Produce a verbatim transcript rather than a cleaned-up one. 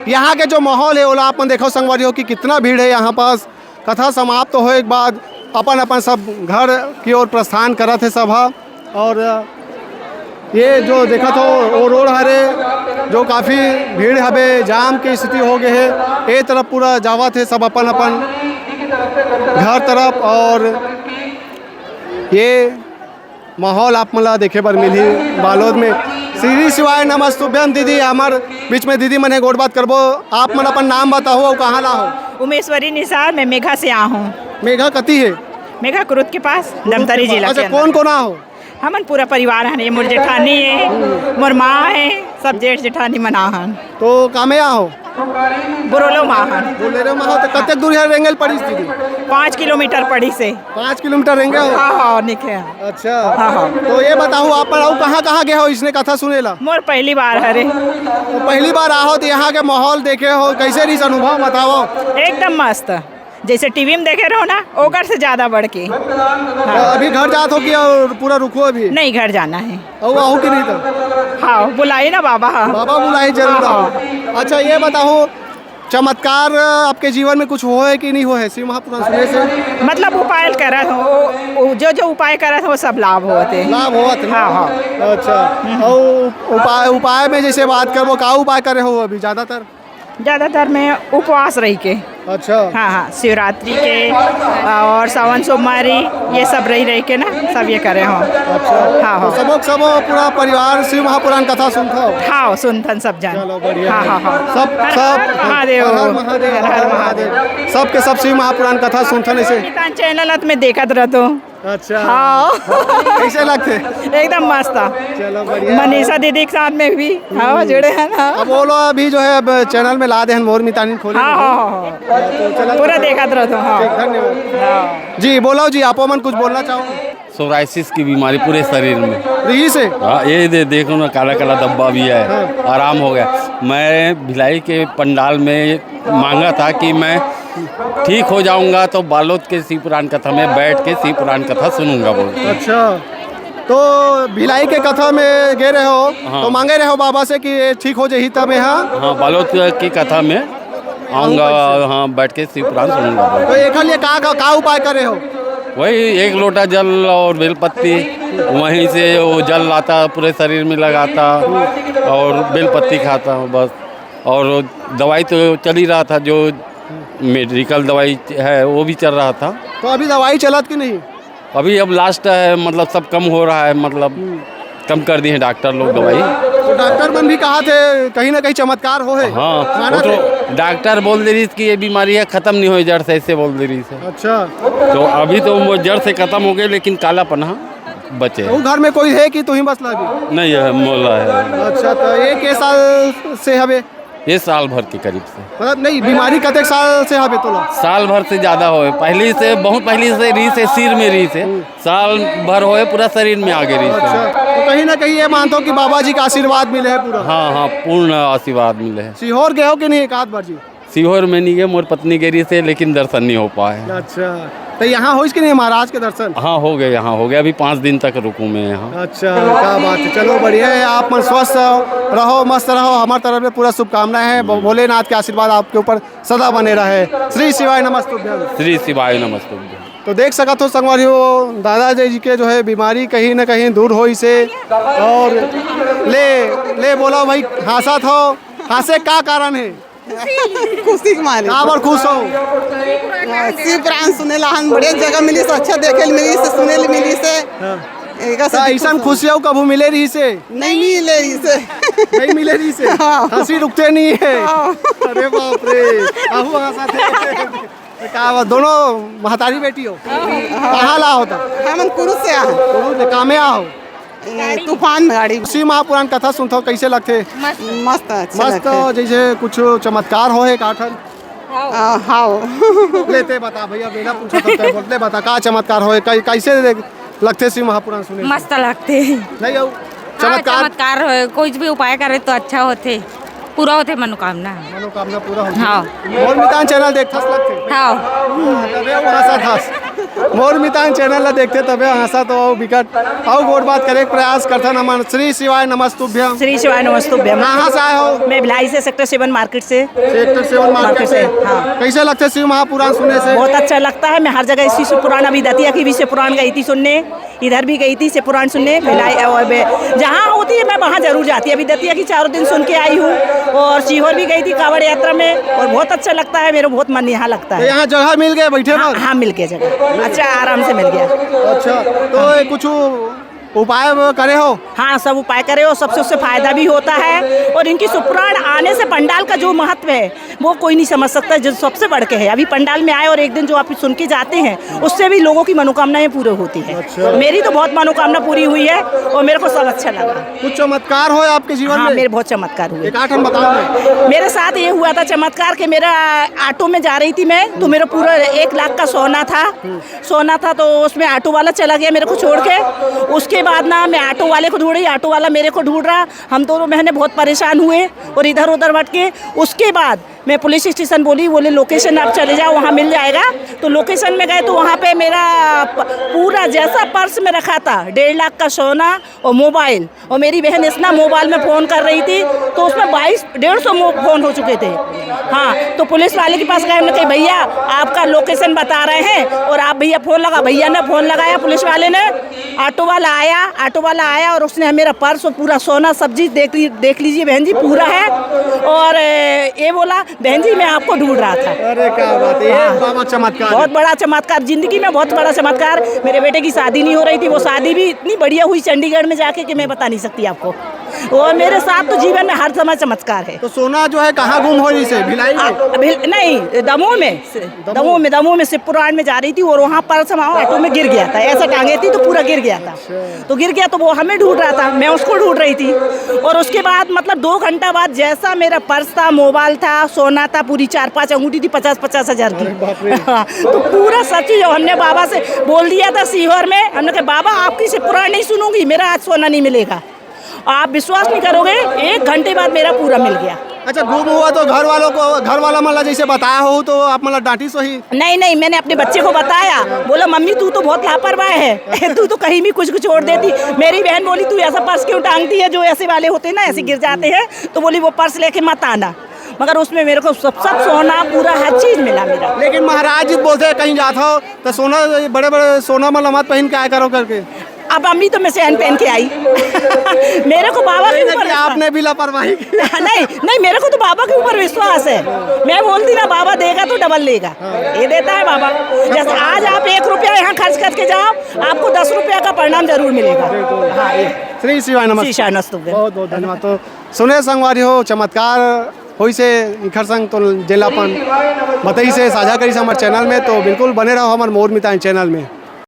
यहाँ के जो माहौल हे, ओला आप मन देखो संगवारी हो कि कितना भीड़ हे यहाँ पास। कथा समाप्त होए के बाद अपन अपन सब घर की ओर प्रस्थान करत हे सब ह। और ये जो देखत हो, वो रोड हरे, जो काफ़ी भीड़ हवे, जाम के स्थिति हो गए हे। ए तरफ पूरा जावत हे सब अपन अपन घर तरफ। और ये माहौल आप मन ला देखे बर मिलही बालोद में। श्री शिवाय नमस्तुभ्यम दीदी, हमर बीच में दीदी मन हे, गोठ बात करबो। आप मन अपन नाम बताओ अउ कहाँ ला हो? उमेश्वरी निषाद, मैं मेघा से आ हूँ। मेघा कती हे? मेघा कुरुद के पास, कुरुद दमतरी के पास। जिला अच्छा, के अंदर। कौन कौन आ हो? हमन पूरा परिवार हन, ये मोर जेठानी हे, मोर माँ हे, सब जेठ जेठानी मन आ हन। तो कामे आ हो? बोलेरो मा हन। बोलेरो मा हो, तो कतेक दूर हे रेंगेल पड़िस दीदी? पाँच किलोमीटर पड़िस हे। पाँच किलोमीटर रेंगे हो? हाँ, हाँ, निके। अच्छा। हाँ, हाँ। तो ये बताओ, आप मन अउ कहाँ कहाँ गए हो इसने कथा सुने ला? मोर पहली बार हरे। तो पहली बार आहो तो यहाँ के माहौल देखे हो, कैसे रहिस अनुभव बताओ? एकदम मस्त, जैसे टीवी में देखे रहो ना, ओकर से ज्यादा बढ़ के। हाँ। अभी घर जात हो कि और पूरा रुको अभी? नहीं, घर जाना है। अउ आहू कि नहीं तो? हाँ, बुलाई ना बाबा, हाँ। बाबा बुलाई जरूर हाँ, आओ। हाँ। अच्छा, ये बताओ, चमत्कार आपके जीवन में कुछ होए कि नहीं होए शिव महापुराण सुने से? मतलब उपाय करत हो, वो, वो जो जो उपाय करत हो, सब लाभ होत हे। लाभ होत हे ना? हाँ, हाँ। अच्छा, अउ उपाय, उपाय में जैसे बात करबो, का उपाय करे हो अभी ज्यादातर? ज्यादातर मैं उपवास रही के। अच्छा। हाँ, हाँ, शिवरात्रि के और सावन सोमवारी, ये सब रही रही के ना, सब ये करे हो। अच्छा। हाँ, तो हाँ। सबो, सबो पूरा परिवार शिव महापुराण कथा सुनथो? हाँ, सुनथन सब जन। चलो, बढ़िया हाँ, है। हाँ, हाँ। सब, हर सब, हर महादेव। हर हर महादेव, हर हर हर महादेव। महादेव। सबके सब शिव महापुराण कथा सुनथन ऐसे? किसान चैनल में देखत रहतो। अच्छा। हाँ। कैसे लगथे? एकदम मस्त। चलो, बढ़िया। मनीषा दीदी के साथ में भी, हाँ, हम्म। जुड़े हैं ना। अब वो लोग अभी जो है, अब चैनल में ला दे हैं, मोर मितानी खोले हाँ, हैं। हाँ, हाँ, हाँ। तो चला पूरा तो देखत रहतो, हाँ। ठीक, धन्यवाद। हाँ। जी, बोलो जी, आप मन कुछ बोलना चाहो? सोराइसिस की बीमारी पूरे शरीर में। रही से? हाँ, ये दे, देखो ना, काला काला धब्बा भी है। हाँ। आराम हो गया। मैं भिलाई के पंडाल में मांगा था कि मैं ठीक हो जाऊंगा तो बालोद के शिव पुराण कथा में बैठ के शिव पुराण कथा सुनूंगा बोल के। अच्छा, तो भिलाई के कथा में गए रहे हो, हाँ। तो मांगे रहे हो बाबा से कि ये ठीक हो जाही तब यहाँ? हाँ, बालोद की कथा में आऊंगा, हाँ, बैठ के शिव पुराण सुनूंगा बोल तो के। एकर लिए का, का, का उपाय करे हो? वही एक लोटा जल और बेलपत्ती, वहीं से वो जल लाता, पूरे शरीर में लगाता और बेलपत्ती खाता, बस। और दवाई तो चल ही रहा था, जो मेडिकल दवाई है, वो भी चल रहा था। तो अभी दवाई चलत कि नहीं? अभी अब लास्ट है, मतलब, सब कम हो रहा है, मतलब, हम्म। कम कर दिए हैं डॉक्टर लोग दवाई। तो डॉक्टर मन भी कहा थे, कहीं ना कहीं चमत्कार हो है। हाँ, माना वो तो थे। डॉक्टर बोल दे रही कि ये बीमारी है, खत्म नहीं हो जड़ से, ऐसे बोल दे रही से। अच्छा। तो अभी तो वो जड़ से खत्म हो गए, लेकिन कालापन, हाँ, बचे तो हैं। वो घर में कोई है कि तू ही बस लगे? नहीं, ये मोला है। अच्छा, तो ये के साल से हवे? ये साल भर के करीब से। मतलब नहीं, बीमारी कतेक साल से हवे तोला? साल भर से ज्यादा होए, पहली से, बहुत पहली से रही से, सिर में रही से। हम्म। साल भर होए, पूरा शरीर में आगे रही से। अच्छा, तो कहीं ना कहीं ये मानता हूँ कि बाबा जी का आशीर्वाद मिले है पूरा। हाँ, हाँ, पूर्ण आशीर्वाद मिले है। सीहोर गए हो कि नहीं एक आध बार जी? सीहोर में नहीं गए, मोर पत्नी गई रही से, लेकिन दर्शन नहीं हो पाए। अच्छा, तो यहाँ होइस कि नहीं महाराज के दर्शन? हाँ, हो गए, यहाँ हो गए। अभी पाँच दिन तक रुकूँ मैं यहाँ। अच्छा, क्या बात है, चलो बढ़िया है, आप मन स्वस्थ रहो, मस्त रहो, हमारे तरफ से पूरा शुभकामनाएं हैं। भो-, भोलेनाथ के आशीर्वाद आपके ऊपर सदा बने रहे। श्री शिवाय नमस्तुभ्यं। श्री शिवाय नमस्तुभ्यं। तो देख सकत हो संगवारी हो, दादाजी के जो है बीमारी कहीं ना कहीं दूर होइस हे। और ले, ले बोला भाई, हाँसत हो, हाँसे का कारण है? खुशी के मारे। काबर खुश हो? हाँ, शिव पुराण सुने ला हन, बढ़िया जगह मिलिस, अच्छा देखे ल मिलिस, सुने ल मिलिस। हाँ। एकर तो से ऐसन खुश हो। खुशी हो कभू मिले रहिस हे? नहीं मिले रहिस हे। नहीं मिले रहिस हे? हाँ। हंसी रुकते नहीं है। हाँ। अरे बाप रे, आहू हाँसत हे। तो का बात, दोनों महतारी बेटी हो? हाँ। कहाँ ला हो तो? हमन कुरुद से आ हन। कुरुद ले, कामे आ हो? ए, तूफान गाड़ी। शिव महापुराण कथा सुनथव, कैसे लगथे? मस्त, अच्छा मस्त, लगथे। जैसे कुछ चमत्कार हो है का ठन? आ, हाव। ले ते बता भैया, बेला पूछा था, तै बोल, ले बता, का चमत्कार होए, कै-, कैसे लगथे शिव महापुराण सुने से? मस्त लगथे। नहीं, अउ हाँ, चमत्कार? चमत्कार होए, कोई भी उपाय करे तो अच्छा होथे, पूरा होथे मनोकामना। मनोकामना पूरा होथे। हाँ। मोर मितान चैनल देखथस लगथे? हाँ। हाँ, तबे वो हंसत हस। मोर मितान चैनल ला देखते तभे हंसा तो अउ बिकट अउ गोठ बात करे के प्रयास करथन हमन। श्री शिवाय नमस्तुभ्यम। श्री शिवाय नमस्तुभ्यम। कहाँ से आए हो? मैं भिलाई से, सेक्टर सेवन मार्केट से। सेक्टर सेवन मार्केट मार्केट से। से, हाँ। कैसे लगते शिव महापुराण सुनने से? बहुत अच्छा लगता है। मैं हर जगह इसी शिव पुराण, अभी दतिया की भी शिव पुराण गई थी सुनने, इधर भी गई थी शिव पुराण सुनने। भिलाई, और बे-, जहाँ होती है मैं वहाँ जरूर जाती। अभी दतिया की चारों दिन सुन के आई हूँ और सीहोर भी गई थी कांवड़ यात्रा में, और बहुत अच्छा लगता है, मेरा बहुत मन यहाँ लगता तो है। यहाँ जगह मिल गए बैठे हाँ, बर? हाँ, मिल गए जगह, अच्छा आराम से मिल गया। अच्छा, तो ये कुछ उपाय वो करे हो? हाँ, सब उपाय करे हो, सबसे उससे फायदा भी होता है। और इनकी शिव पुराण आने से पंडाल का जो महत्व है वो कोई नहीं समझ सकता, जो सबसे बढ़ के है। अभी पंडाल में आए और एक दिन जो आप सुन के जाते हैं, उससे भी लोगों की मनोकामनाएं पूरी होती है। अच्छा। मेरी तो बहुत मनोकामना पूरी हुई है और मेरे को सब अच्छा लगा। कुछ चमत्कार हो आपके जीवन हाँ, में? मेरे बहुत चमत्कार हुए। एक आठ हम बताओ ना। मेरे साथ ये हुआ था चमत्कार कि मेरा ऑटो में जा रही थी मैं, तो मेरा पूरा एक लाख का सोना था, सोना था, तो उसमें ऑटो वाला चला गया मेरे को छोड़ के। उसके बाद ना मैं ऑटो वाले को ढूंढ रही, ऑटो वाला मेरे को ढूंढ रहा, हम दोनों बहनें बहुत परेशान हुए और इधर उधर भटके। उसके बाद मैं पुलिस स्टेशन बोली, बोले लोकेशन आप चले जाओ, वहाँ मिल जाएगा। तो लोकेशन में गए तो वहाँ पे मेरा प-, पूरा जैसा पर्स में रखा था, डेढ़ लाख का सोना और मोबाइल, और मेरी बहन इतना मोबाइल में फ़ोन कर रही थी, तो उसमें बाईस, डेढ़ सौ मो-, फ़ोन हो चुके थे। हाँ, तो पुलिस वाले के पास गए, हमने कहा भैया, आपका लोकेशन बता रहे हैं और आप भैया फ़ोन लगा, भैया ने फ़ोन लगाया पुलिस वाले ने, ऑटो वाला आया, ऑटो वाला आया और उसने मेरा पर्स और पूरा सोना सब चीज़ देख ली, देख लीजिए बहन जी, पूरा है। और ए, ये बोला, बहन जी मैं आपको ढूंढ रहा था। अरे क्या बात है, ये हाँ। बाबा चमत्कार है। बहुत बड़ा चमत्कार, जिंदगी में बहुत बड़ा चमत्कार। मेरे बेटे की शादी नहीं हो रही थी, वो शादी भी इतनी बढ़िया हुई चंडीगढ़ में जाके कि मैं बता नहीं सकती आपको। और मेरे साथ तो जीवन में हर समय चमत्कार है। तो सोना जो है कहाँ गुम हो रही से? भिलाई में? आ, भिल-, नहीं, दमोह में। दमोह में, दमोह में शिव पुराण में जा रही थी और वहाँ पर्स हमारा ऑटो में गिर गया था, ऐसा टांगे थी तो पूरा गिर गया था। तो गिर गया तो वो हमें ढूंढ रहा था, मैं उसको ढूंढ रही थी। और उसके बाद मतलब दो घंटा बाद जैसा मेरा पर्स था, मोबाइल था, सोना था, पूरी चार पांच अंगूठी थी, पचास पचास हजार की। अरे बाप रे। हाँ, तो पूरा सच ही हमने बाबा से बोल दिया था सीहोर में, हमने कहा बाबा आपकी शिव पुराण नहीं सुनूंगी, मेरा आज सोना नहीं मिलेगा। आप विश्वास नहीं करोगे, एक घंटे बाद मेरा पूरा मिल गया। अच्छा, गुम हुआ तो घर वालों को, घर वाला मतलब जैसे बताया हो तो आप मतलब डांटी सही? नहीं नहीं, मैंने अपने बच्चे को बताया, बोला मम्मी तू तो बहुत लापरवाह है, तू तो कहीं भी कुछ कुछ छोड़ देती। मेरी बहन बोली तू ऐसा पर्स क्यों टांगती है, जो ऐसे वाले होते हैं ना, ऐसे गिर जाते हैं, तो बोली वो पर्स लेके मत आना। मगर उसमें मेरे को सब सब सोना, पूरा हर चीज मिला मेरा। लेकिन महाराज जी बोलते हैं कहीं जाता हो तो सोना, बड़े बड़े सोना मतलब मत पहन के आया करो करके। अब अम्मी तो मैं सेहन पहन के आई। मेरे को बाबा के ऊपर विश्वास। आपने भी लापरवाही की। नहीं नहीं, मेरे को तो बाबा के ऊपर विश्वास है। मैं बोलती ना बाबा देगा तो डबल लेगा, ये देता है बाबा। जैसे आज आप एक रुपया यहाँ खर्च करके जाओ, आपको दस रुपया का परिणाम जरूर मिलेगा। हाँ, ये। श्री शिवाय नमस्ते। श्री शिवाय नमस्ते। बहुत बहुत धन्यवाद। तो सुने संगवारी हो, चमत्कार होइसे इखर संग, तो जेला अपन बताइसे, साझा करिसे हमर चैनल में। तो बिल्कुल बने रहो हमर मोर मितान चैनल में।